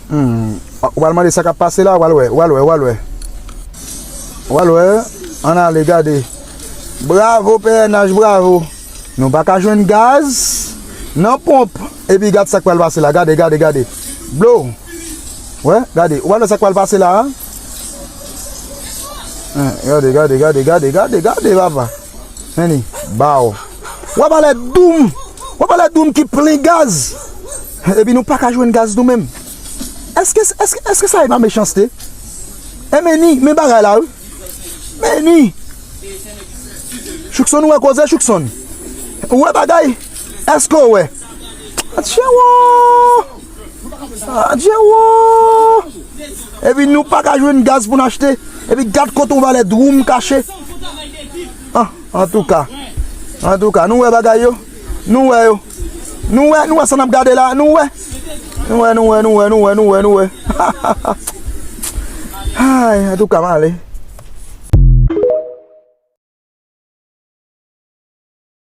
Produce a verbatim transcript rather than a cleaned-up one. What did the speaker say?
Hmm. Ou pral mande sa k ap pase la, ou pral wè, ou pral wè, ou pral wè. Ou pral wè, ann ale gade. Bravo, P N H, bravo. Nou pa ka jwenn gaz nan ponp. Epi gad sa k pral pase la, gade, gade, gade. Blo. Wè, gade, ou pral wè sa k pral pase la, a? Hein, gade, gade, gade, gade, gade, gade, papa. Meni, baw. W ap ale doum. W ap ale doum ki plen gaz. Epi nou pa ka jwenn gaz nou menm. Èske, èske, èske sa e pa mechanste? E meni, men bagay la, wi. Meni. Choukson, ou wè koze, Choukson? Ou wè bagay? Èske ou wè? Adje wo! Adje wo! Epi nou pa ka jwenn gaz pou n achte. Epi gad kote yon valè dwoum kache. Ah, antouka. Antouka, nou wè bagay yo. Nou wè yo. Nou wè, nou wè sa n ap gade la. Nou wè. Nou wè, nou wè, nou wè, nou wè, nou wè, nou wè. Ay, antouka, m ale.